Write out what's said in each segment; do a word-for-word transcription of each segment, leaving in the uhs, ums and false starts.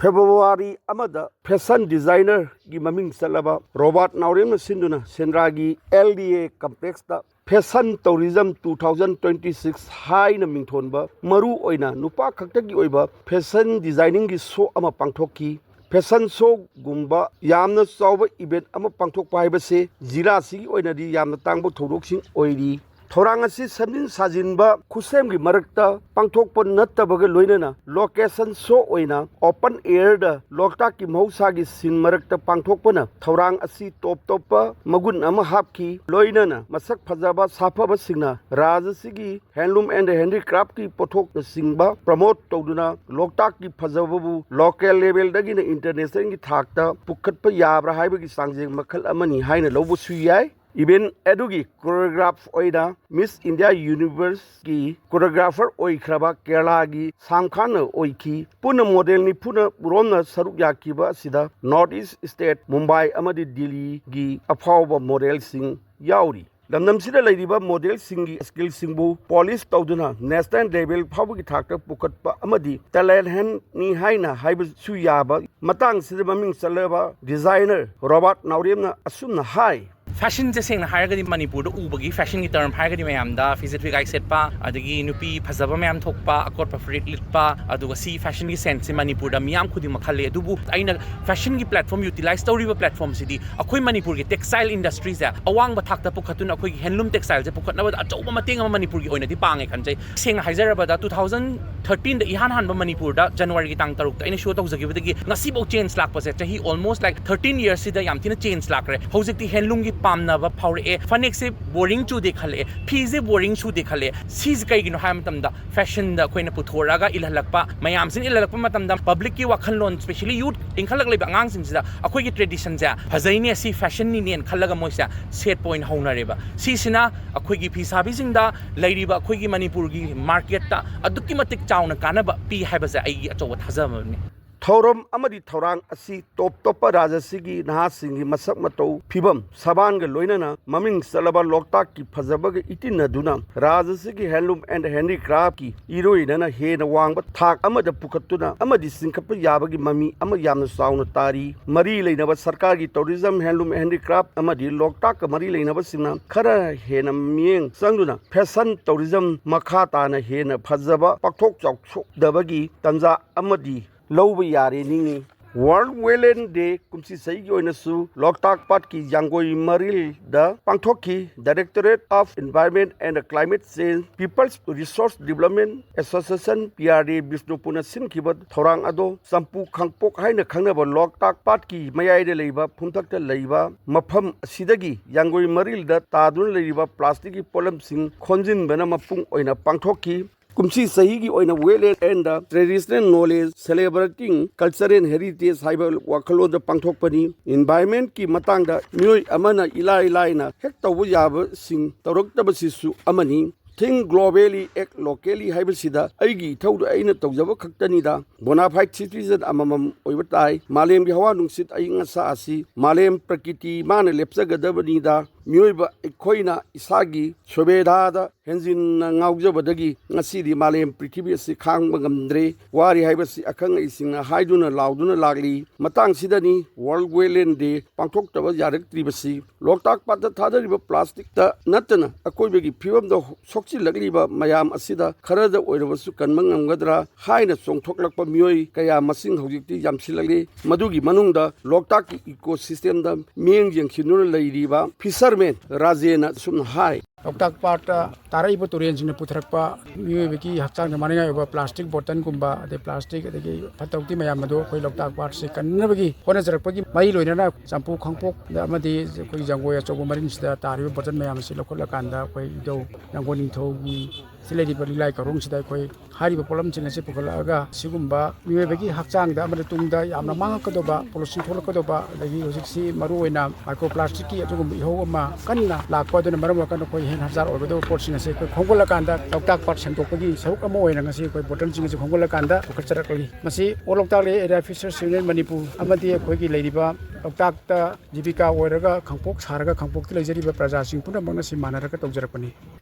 February ꯑꯃꯗ fashion ꯗꯤꯖꯥꯏꯅꯔꯒꯤ ꯃꯃꯤꯡ ꯆꯠꯂꯕ ꯔꯣꯕꯥꯔꯠ ꯅꯥꯎꯔꯦꯝꯅ ꯁꯤꯟꯗꯨꯅ ꯁꯦꯟꯗ꯭ꯔꯥꯒꯤ ꯑꯦꯜ ꯗꯤ ꯑꯦ ꯀꯝꯄ꯭ꯂꯦꯛꯁꯇ fashion tourism two thousand twenty six ꯍꯥꯏꯅ ꯃꯤꯡꯊꯣꯟꯕ ꯃꯔꯨ ꯑꯣꯏꯅ ꯅꯨꯄꯥ ꯈꯛꯇꯒꯤ ꯑꯣꯏꯕ ꯐꯦꯁꯟ ꯗꯤꯖꯥꯏꯅꯤꯡꯒꯤ ꯁꯣ ꯑꯃ ꯄꯥꯡꯊꯣꯛꯈꯤ꯫ ꯐꯦꯁꯟ ꯁꯣꯒꯨꯝꯕ ꯌꯥꯝꯅ ꯆꯥꯎꯕ ꯏꯚꯦꯟꯠ ꯑꯃ ꯄꯥꯡꯊꯣꯛꯄ ꯍꯥꯏꯕꯁꯤ ꯖꯤꯂꯥꯁꯤꯒꯤ ꯑꯣꯏꯅꯗꯤ ꯌꯥꯝꯅ ꯇꯥꯡꯕ ꯊꯧꯗꯣꯛꯁꯤꯡ ꯑꯣꯏꯔꯤ꯫ ꯊꯧꯔꯥꯡ ꯑꯁꯤ ꯁꯦꯝꯖꯤꯟ ꯁꯥꯖꯤꯟꯕ ꯈꯨꯠꯁꯦꯝꯒꯤ ꯃꯔꯛꯇ ꯄꯥꯡꯊꯣꯛꯄ ꯅꯠꯇꯕꯒ ꯂꯣꯏꯅꯅ ꯂꯣꯀꯦꯁꯟ ꯁꯣ ꯑꯣꯏꯅ ꯑꯣꯄꯟ ꯑꯦꯌꯔꯗ ꯂꯣꯛꯇꯥꯛꯀꯤ ꯃꯍꯧꯁꯥꯒꯤ ꯁꯤꯟ ꯃꯔꯛꯇ ꯄꯥꯡꯊꯣꯛꯄꯅ ꯊꯧꯔꯥꯡ ꯑꯁꯤ ꯇꯣꯞ ꯇꯣꯞꯄ ꯃꯒꯨꯟ ꯑꯃ ꯍꯥꯞꯈꯤ꯫ ꯂꯣꯏꯅꯅ ꯃꯁꯛ ꯐꯖꯕ ꯁꯥꯐꯕꯁꯤꯡꯅ ꯔꯥꯖ ꯑꯁꯤꯒꯤ ꯍꯦꯟꯂꯨꯝ ꯑꯦꯟ ꯍꯦꯟꯗꯤꯀ꯭ꯔꯥꯐꯀꯤ ꯄꯣꯠꯊꯣꯛꯅꯆꯤꯡꯕ ꯄ꯭ꯔꯃꯣꯠ ꯇꯧꯗꯨꯅ ꯂꯣꯛꯇꯥꯛꯀꯤ ꯐꯖꯕꯕꯨ ꯂꯣꯀꯦꯜ ꯂꯦꯚꯦꯜꯗꯒꯤꯅ ꯏꯟꯇꯔꯅꯦꯁꯅꯦꯜꯒꯤ ꯊꯥꯛꯇ ꯄꯨꯈꯠꯄ ꯌꯥꯕ꯭ꯔꯥ ꯍꯥꯏꯕꯒꯤ ꯆꯥꯡꯖꯦꯡ ꯃꯈꯜ ꯑꯃꯅꯤ ꯍꯥꯏꯅ ꯂꯧꯕꯁꯨ ꯌꯥꯏ꯫ ꯏꯚꯦꯟꯠ ꯑꯗꯨꯒꯤ ꯀꯣꯔꯤꯌꯣꯒ꯭ꯔꯥꯐ ꯑꯣꯏꯅ ꯃꯤꯁ ꯏꯟꯗꯤꯌꯥ ꯌꯨꯅꯤꯚꯔꯁꯀꯤ ꯀꯣꯔꯤꯌꯣꯒ꯭ꯔꯥꯐꯔ ꯑꯣꯏꯈ꯭ꯔꯕ ꯀꯦꯔꯂꯥꯒꯤ ꯁꯥꯝ ꯈꯥꯟꯅ ꯑꯣꯏꯈꯤ꯫ ꯄꯨꯟꯅ ꯃꯣꯗꯦꯜ ꯅꯤꯐꯨꯅ ꯔꯣꯝꯅ ꯁꯔꯨꯛ ꯌꯥꯈꯤꯕ ꯑꯁꯤꯗ ꯅꯣꯔꯠ ꯏꯁ ꯁ꯭ꯇꯦꯠ ꯃꯨꯝꯕꯥꯏ ꯑꯃꯗꯤ ꯗꯤꯜꯂꯤꯒꯤ ꯑꯐꯥꯎꯕ ꯃꯣꯗꯦꯜꯁꯤꯡ ꯌꯥꯎꯔꯤ꯫ ꯂꯝꯗꯝꯁꯤꯗ ꯂꯩꯔꯤꯕ ꯃꯣꯗꯦꯜꯁꯤꯡꯒꯤ ꯁ꯭ꯀꯤꯜꯁꯤꯡꯕꯨ ꯄꯣꯂꯤꯁ ꯇꯧꯗꯨꯅ ꯅꯦꯁꯅꯦꯜ ꯂꯦꯚꯦꯜ ꯐꯥꯎꯕꯒꯤ ꯊꯥꯛꯇ ꯄꯨꯈꯠꯄ ꯑꯃꯗꯤ ꯇꯦꯂꯦꯟꯠ ꯍꯟꯠꯅꯤ ꯍꯥꯏꯅ ꯍꯥꯏꯕꯁꯨ ꯌꯥꯕ ꯃꯇꯥꯡꯁꯤꯗ ꯃꯃꯤꯡ ꯆꯠꯂꯕ ꯗꯤꯖꯥꯏꯅꯔ ꯔꯣꯕꯥꯔꯠ ꯅꯥꯎꯔꯦꯝꯅ ꯑꯁꯨꯝꯅ ꯍꯥꯏ꯫ ꯐꯦꯁꯟꯁꯦ ꯁꯦꯡꯅ ꯍꯥꯏꯔꯒꯗꯤ ꯃꯅꯤꯄꯨꯔꯗ ꯎꯕꯒꯤ ꯐꯦꯁꯟꯒꯤ ꯇꯔꯝ ꯍꯥꯏꯔꯒꯗꯤ ꯃꯌꯥꯝꯗ ꯐꯤꯖꯦꯠ ꯐꯤꯒꯥꯏ ꯁꯦꯠꯄ, ꯑꯗꯒꯤ ꯅꯨꯄꯤ ꯐꯖꯕ ꯃꯌꯥꯝ ꯊꯣꯛꯄ, ꯑꯀꯣꯠꯄ ꯐꯨꯔꯤꯠ ꯂꯤꯠꯄ, ꯑꯗꯨꯒ ꯁꯤ ꯐꯦꯁꯟꯒꯤ ꯁꯦꯟꯁꯁꯦ ꯃꯅꯤꯄꯨꯔꯗ ꯃꯤꯌꯥꯝ ꯈꯨꯗꯤꯡꯃꯛ ꯈꯜꯂꯤ꯫ ꯑꯗꯨꯕꯨ ꯑꯩꯅ ꯐꯦꯁꯟꯒꯤ ꯄ꯭ꯂꯦꯠꯐꯣꯝ ꯌꯨꯇꯤꯂꯥꯏꯁ ꯇꯧꯔꯤꯕ ꯄ꯭ꯂꯦꯠꯐꯣꯝꯁꯤꯗꯤ ꯑꯩꯈꯣꯏ ꯃꯅꯤꯄꯨꯔꯒꯤ ꯇꯦꯛꯁꯇꯥꯏꯜ ꯏꯟꯗꯁꯇ꯭ꯔꯤꯁꯦ ꯑꯋꯥꯡꯕ ꯊꯥꯛꯇ ꯄꯨꯈꯠꯇꯨꯅ ꯑꯩꯈꯣꯏꯒꯤ ꯍꯦꯟꯂꯨꯝ ꯇꯦꯛꯁꯇꯥꯏꯜꯁꯦ ꯄꯨꯈꯠꯅꯕꯗ ꯑꯆꯧꯕ ꯃꯇꯦꯡ ꯑꯃ ꯃꯅꯤꯄꯨꯔꯒꯤ ꯑꯣꯏꯅꯗꯤ ꯄꯥꯡꯉꯦ ꯈꯟꯖꯩ꯫ ꯁꯦꯡꯅ ꯍꯥꯏꯖꯔꯕꯗ, ꯇꯨ ꯊꯥꯎꯖꯟ ꯊꯥꯔꯇꯤꯟꯗ ꯏꯍꯥꯟ ꯍꯥꯟꯕ ꯃꯅꯤꯄꯨꯔꯗ ꯖꯅꯋꯥꯔꯤꯒꯤ ꯇꯥꯡ ꯇꯔꯨꯛꯇ ꯑꯩꯅ ꯁꯣ ꯇꯧꯖꯈꯤꯕꯗꯒꯤ ꯉꯁꯤꯐꯥꯎ ꯆꯦꯟꯖ ꯂꯥꯛꯄꯁꯦ, ꯆꯍꯤ almost like thirteen yearsꯁꯤꯗ ꯌꯥꯝ ꯊꯤꯅ ꯆꯦꯟꯖ ꯂꯥꯛꯈ꯭ꯔꯦ꯫ ꯍꯧꯖꯤꯛꯇꯤ ꯍꯦꯟꯂꯨꯝꯒꯤ ꯄꯥꯝꯅꯕ ꯐꯥꯎꯔꯛꯑꯦ, ꯐꯅꯦꯛꯁꯦ ꯕꯣꯔꯤꯡ ꯆꯨꯗꯦ ꯈꯜꯂꯛꯑꯦ, ꯐꯤꯁꯦ ꯕꯣꯔꯤꯡ ꯆꯨꯗꯦ ꯈꯜꯂꯛꯑꯦ꯫ ꯁꯤꯁꯦ ꯀꯩꯒꯤꯅꯣ ꯍꯥꯏꯕ ꯃꯇꯝꯗ, ꯐꯦꯁꯟꯗ ꯑꯩꯈꯣꯏꯅ ꯄꯨꯊꯣꯔꯛꯑꯒ ꯏꯜꯍꯜꯂꯛꯄ, ꯃꯌꯥꯝꯁꯤꯅ ꯏꯜꯍꯜꯂꯛꯄ ꯃꯇꯝꯗ ꯄꯕ꯭ꯂꯤꯛꯀꯤ ꯋꯥꯈꯜꯂꯣꯟ, specially youth, ꯏꯟꯈꯠꯂꯛꯂꯤꯕ ꯑꯉꯥꯡꯁꯤꯡꯁꯤꯗ ꯑꯩꯈꯣꯏꯒꯤ ꯇ꯭ꯔꯦꯗꯤꯁꯟꯁꯦ ꯐꯖꯩꯅꯦ, ꯁꯤ ꯐꯦꯁꯟꯅꯤꯅꯦꯅ ꯈꯜꯂꯒ ꯃꯣꯏꯁꯦ ꯁꯦꯠꯄ ꯑꯣꯏꯅ ꯍꯧꯅꯔꯦꯕ꯫ ꯁꯤꯁꯤꯅ ꯑꯩꯈꯣꯏꯒꯤ ꯐꯤ ꯁꯥꯕꯤꯁꯤꯡꯗ, ꯂꯩꯔꯤꯕ ꯑꯩꯈꯣꯏꯒꯤ ꯃꯅꯤꯄꯨꯔꯒꯤ ꯃꯥꯔꯀꯦꯠꯇ ꯑꯗꯨꯛꯀꯤ ꯃꯇꯤꯛ ꯆꯥꯎꯅ ꯀꯥꯟꯅꯕ ꯄꯤ ꯍꯥꯏꯕꯁꯦ ꯑꯩꯒꯤ ꯑꯆꯧꯕ ꯊꯥꯖꯕ ꯑꯃꯅꯤ꯫ ꯊꯧꯔꯝ ꯑꯃꯗꯤ ꯊꯧꯔꯥꯡ ꯑꯁꯤ ꯇꯣꯞ ꯇꯣꯞꯄ ꯔꯥꯖ꯭ꯌꯁꯤꯒꯤ ꯅꯍꯥꯁꯤꯡꯒꯤ ꯃꯁꯛ ꯃꯇꯧ, ꯐꯤꯕꯝ, ꯁꯕꯥꯟꯒ ꯂꯣꯏꯅꯅ ꯃꯃꯤꯡ ꯆꯠꯂꯕ ꯂꯣꯛꯇꯥꯛꯀꯤ ꯐꯖꯕꯒ ꯏꯇꯤꯟꯅꯗꯨꯅ ꯔꯥꯖ꯭ꯌꯁꯤꯒꯤ Handloom and Handicraftꯀꯤ ꯏꯔꯣꯏꯅꯅ ꯍꯦꯟꯅ ꯋꯥꯡꯕ ꯊꯥꯛ ꯑꯃꯗ ꯄꯨꯈꯠꯇꯨꯅ ꯑꯃꯗꯤ ꯆꯤꯡꯈꯠꯄ ꯌꯥꯕꯒꯤ ꯃꯃꯤ ꯑꯃ ꯌꯥꯝꯅ ꯆꯥꯎꯅ ꯇꯥꯔꯤ꯫ ꯃꯔꯤ ꯂꯩꯅꯕ ꯁꯔꯀꯥꯔꯒꯤ Tourism, Handloom, Handicraft ꯑꯃꯗꯤ ꯂꯣꯛꯇꯥꯛꯀ ꯃꯔꯤ ꯂꯩꯅꯕꯁꯤꯡꯅ ꯈꯔ ꯍꯦꯟꯅ ꯃꯤꯠꯌꯦꯡ ꯆꯪꯗꯨꯅ fashion tourism ꯃꯈꯥ ꯇꯥꯅ ꯍꯦꯟꯅ ꯐꯖꯕ ꯄꯥꯛꯊꯣꯛ ꯆꯥꯎꯊꯣꯛꯗꯕꯒꯤ ꯇꯥꯟꯖꯥ ꯑꯃꯗꯤ ꯂꯧꯕ ꯌꯥꯔꯦ ꯅꯤꯡꯏ꯫ World Wetland Day ꯀꯨꯝꯁꯤ ꯆꯍꯤꯒꯤ ꯑꯣꯏꯅꯁꯨ ꯂꯣꯛꯇꯥꯛ ꯄꯥꯠꯀꯤ ꯌꯥꯡꯒꯣꯏ ꯃꯔꯤꯜꯗ ꯄꯥꯡꯊꯣꯛꯈꯤ꯫ Directorate of Environment and Climate Change, People's Resource Development Association, P R D, ꯕꯤꯁꯅꯨꯄꯨꯔꯅ ꯁꯤꯟꯈꯤꯕ ꯊꯧꯔꯥꯡ ꯑꯗꯣ ꯆꯝꯄꯨ ꯈꯥꯡꯄꯣꯛ ꯍꯥꯏꯅ ꯈꯪꯅꯕ ꯂꯣꯛꯇꯥꯛ ꯄꯥꯠꯀꯤ ꯃꯌꯥꯏꯗ ꯂꯩꯕ ꯐꯨꯝꯊꯛꯇ ꯂꯩꯕ ꯃꯐꯝ ꯑꯁꯤꯗꯒꯤ ꯌꯥꯡꯒꯣꯏ ꯃꯔꯤꯜꯗ ꯇꯥꯗꯨꯅ ꯂꯩꯔꯤꯕ plasticꯀꯤ ꯄꯣꯠꯂꯝꯁꯤꯡ ꯈꯣꯝꯖꯤꯟꯕꯅ ꯃꯄꯨꯡ ꯑꯣꯏꯅ ꯄꯥꯡꯊꯣꯛꯈꯤ꯫ ꯀꯨꯝꯁꯤ ꯆꯍꯤꯒꯤ ꯑꯣꯏꯅ Wetland and Traditional Knowledge Celebrating Cultural Heritage ꯍꯥꯏꯕ ꯋꯥꯈꯜꯂꯣꯟꯗ ꯄꯥꯡꯊꯣꯛꯄꯅꯤ꯫ Environmentꯀꯤ ꯃꯇꯥꯡꯗ ꯃꯤꯑꯣꯏ ꯑꯃꯅ ꯏꯂꯥꯏ ꯂꯥꯏꯅ ꯍꯦꯛ ꯇꯧꯕ ꯌꯥꯕꯁꯤꯡ ꯇꯧꯔꯛꯇꯕꯁꯤꯁꯨ ꯑꯃꯅꯤ꯫ Think globally, act locally ꯍꯥꯏꯕꯁꯤꯗ ꯑꯩꯒꯤ ꯏꯊꯧꯗ ꯑꯩꯅ ꯇꯧꯖꯕ ꯈꯛꯇꯅꯤꯗ꯫ Bona fide citizen ꯑꯃꯃꯝ ꯑꯣꯏꯕ ꯇꯥꯏ꯫ ꯃꯥꯂꯦꯝꯒꯤ ꯍꯋꯥ ꯅꯨꯡꯁꯤꯠ ꯑꯏꯪ ꯑꯁꯥ ꯑꯁꯤ ꯃꯥꯂꯦꯝ ꯄ꯭ꯔꯀꯤꯇꯤ ꯃꯥꯅ ꯂꯦꯞꯆꯒꯗꯕꯅꯤꯗ꯫ ꯃꯤꯑꯣꯏꯕ ꯑꯩꯈꯣꯏꯅ ꯏꯁꯥꯒꯤ ꯁꯨꯕꯦꯗꯥꯗ ꯍꯦꯟꯖꯤꯟꯅ ꯉꯥꯎꯖꯕꯗꯒꯤ ꯉꯁꯤꯗꯤ ꯃꯥꯂꯦꯝ ꯄ꯭ꯔꯤꯊꯤꯕꯤ ꯑꯁꯤ ꯈꯥꯡꯕ ꯉꯝꯗ꯭ꯔꯦ, ꯋꯥꯔꯤ ꯍꯥꯏꯕꯁꯤ ꯑꯈꯪ ꯑꯍꯩꯁꯤꯡꯅ ꯍꯥꯏꯗꯨꯅ ꯂꯥꯎꯗꯨꯅ ꯂꯥꯛꯂꯤ꯫ ꯃꯇꯥꯡꯁꯤꯗꯅꯤ World Wetland Day ꯄꯥꯡꯊꯣꯛꯇꯕ ꯌꯥꯔꯛꯇ꯭ꯔꯤꯕꯁꯤ꯫ ꯂꯣꯛꯇꯥꯛ ꯄꯥꯠꯇ ꯊꯥꯗꯔꯤꯕ plasticꯇ ꯅꯠꯇꯅ ꯑꯀꯣꯏꯕꯒꯤ ꯐꯤꯕꯝꯗ ꯁꯣꯛꯆꯤꯜꯂꯛꯂꯤꯕ ꯃꯌꯥꯝ ꯑꯁꯤꯗ ꯈꯔꯗ ꯑꯣꯏꯔꯕꯁꯨ ꯀꯟꯕ ꯉꯝꯒꯗ꯭ꯔꯥ ꯍꯥꯏꯅ ꯆꯣꯡꯊꯣꯛꯂꯛꯄ ꯃꯤꯑꯣꯏ ꯀꯌꯥ ꯃꯁꯤꯡ ꯍꯧꯖꯤꯛꯇꯤ ꯌꯥꯝꯁꯤꯜꯂꯛꯂꯤ꯫ ꯃꯗꯨꯒꯤ ꯃꯅꯨꯡꯗ ꯂꯣꯛꯇꯥꯛꯀꯤ ecosystemꯗ ꯃꯤꯠꯌꯦꯡ ꯌꯦꯡꯁꯤꯟꯗꯨꯅ ꯂꯩꯔꯤꯕ fisherman ꯔꯥꯖꯦꯟꯅ ꯑꯁꯨꯝꯅ ꯍꯥꯏ꯫ ꯂꯣꯛꯇꯥꯛ ꯄꯥꯠꯇ ꯇꯥꯔꯛꯏꯕ ꯇꯨꯔꯦꯟꯁꯤꯡꯅ ꯄꯨꯊꯔꯛꯄ ꯃꯤꯑꯣꯏꯕꯒꯤ ꯍꯛꯆꯥꯡꯗ ꯃꯥꯅꯤꯡꯉꯥꯏ ꯑꯣꯏꯕ plastic bottleꯒꯨꯝꯕ, ꯑꯗꯩ plastic, ꯑꯗꯒꯤ ꯐꯠꯇ ꯍꯥꯎꯗꯤ ꯃꯌꯥꯝ ꯑꯗꯨ ꯑꯩꯈꯣꯏ ꯂꯣꯛꯇꯥꯛ ꯄꯥꯠꯁꯤ ꯀꯟꯅꯕꯒꯤ ꯍꯣꯠꯅꯖꯔꯛꯄꯒꯤ ꯃꯔꯤ ꯂꯣꯏꯅꯅ ꯆꯝꯄꯨ ꯈꯥꯡꯄꯣꯛ ꯑꯃꯗꯤ ꯑꯩꯈꯣꯏꯒꯤ ꯌꯥꯡꯒꯣꯏ ꯑꯆꯧꯕ ꯃꯔꯤꯟꯁꯤꯗ ꯇꯥꯔꯤꯕ bottle ꯃꯌꯥꯝ ꯑꯁꯤ ꯂꯧꯈꯠꯂꯀꯥꯟꯗ ꯑꯩꯈꯣꯏ ꯏꯙꯧ ꯂꯥꯡꯒꯣꯜ ꯅꯤꯡꯊꯧꯒꯤ ꯁꯤ ꯂꯩꯔꯤꯕ ꯂꯤꯛꯂꯥꯏ ꯀꯧꯔꯣꯡꯁꯤꯗ ꯑꯩꯈꯣꯏ ꯍꯥꯏꯔꯤꯕ ꯄꯣꯠꯂꯝꯁꯤꯡ ꯑꯁꯤ ꯄꯨꯈꯠꯂꯛꯑꯒ ꯁꯤꯒꯨꯝꯕ ꯃꯤꯑꯣꯏꯕꯒꯤ ꯍꯛꯆꯥꯡꯗ ꯑꯃꯗꯤ ꯇꯨꯡꯗ ꯌꯥꯝꯅ ꯃꯥꯡꯉꯛꯀꯗꯧꯕ pollution ꯊꯣꯛꯂꯛꯀꯗꯧꯕ, ꯑꯗꯒꯤ ꯍꯧꯖꯤꯛꯁꯤ ꯃꯔꯨꯑꯣꯏꯅ microplasticꯀꯤ ꯑꯗꯨꯒꯨꯝꯕ ꯏꯍꯧ ꯑꯃ ꯀꯟꯅ ꯂꯥꯛꯄ ꯑꯗꯨꯅ ꯃꯔꯝ ꯑꯣꯏꯔꯀꯥꯟꯗ ꯑꯩꯈꯣꯏ ꯍꯥꯞꯆꯥꯟ ꯑꯣꯏꯒꯗꯕ ꯄꯣꯠꯁꯤꯡ ꯑꯁꯤ ꯑꯩꯈꯣꯏ ꯈꯣꯝꯒꯠꯂꯀꯥꯟꯗ ꯂꯣꯛꯇꯥꯛ ꯄꯥꯠ ꯁꯦꯡꯗꯣꯛꯄꯒꯤ ꯁꯔꯨꯛ ꯑꯃ ꯑꯣꯏꯅ ꯉꯁꯤ ꯑꯩꯈꯣꯏ ꯕꯣꯇꯜꯁꯤꯡ ꯑꯁꯤ ꯈꯣꯝꯒꯠꯂꯀꯥꯟꯗ ꯄꯨꯈꯠꯆꯔꯛꯂꯤ꯫ ꯃꯁꯤ All Loktak Leh Area Fishers Union Manipur ꯑꯃꯗꯤ ꯑꯩꯈꯣꯏꯒꯤ ꯂꯩꯔꯤꯕ ꯂꯣꯛꯇꯥꯛꯇ ꯖꯤꯕꯤꯀꯥ ꯑꯣꯏꯔꯒ ꯈꯥꯡꯄꯣꯛ ꯁꯥꯔꯒ ꯈꯥꯡꯄꯣꯛꯇ ꯂꯩꯖꯔꯤꯕ ꯄ꯭ꯔꯖꯥꯁꯤꯡ ꯄꯨꯝꯅꯃꯛꯅ ꯁꯤ ꯃꯥꯟꯅꯔꯒ ꯇꯧꯖꯔꯛꯄꯅꯤ꯫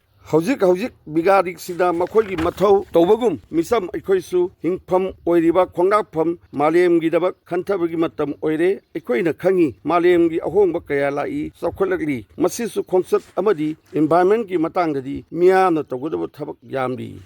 ꯍꯧꯖꯤꯛ ꯍꯧꯖꯤꯛ ꯕꯤꯒꯥꯔꯤꯛꯁꯤꯗ ꯃꯈꯣꯏꯒꯤ ꯃꯊꯧ ꯇꯧꯕꯒꯨꯝ ꯃꯤꯆꯝ ꯑꯩꯈꯣꯏꯁꯨ ꯍꯤꯡꯐꯝ ꯑꯣꯏꯔꯤꯕ ꯈꯣꯡꯅꯥꯛꯐꯝ ꯃꯥꯂꯦꯝꯒꯤꯗꯃꯛ ꯈꯟꯊꯕꯒꯤ ꯃꯇꯝ ꯑꯣꯏꯔꯦ꯫ ꯑꯩꯈꯣꯏꯅ ꯈꯪꯉꯤ ꯃꯥꯂꯦꯝꯒꯤ ꯑꯍꯣꯡꯕ ꯀꯌꯥ ꯂꯥꯛꯏ, ꯆꯥꯎꯈꯠꯂꯛꯂꯤ꯫ ꯃꯁꯤꯁꯨ ꯈꯣꯡꯆꯠ ꯑꯃꯗꯤ environmentꯀꯤ ꯃꯇꯥꯡꯗꯗꯤ ꯃꯤꯌꯥꯝꯅ ꯇꯧꯒꯗꯕ ꯊꯕꯛ ꯌꯥꯝꯂꯤ꯫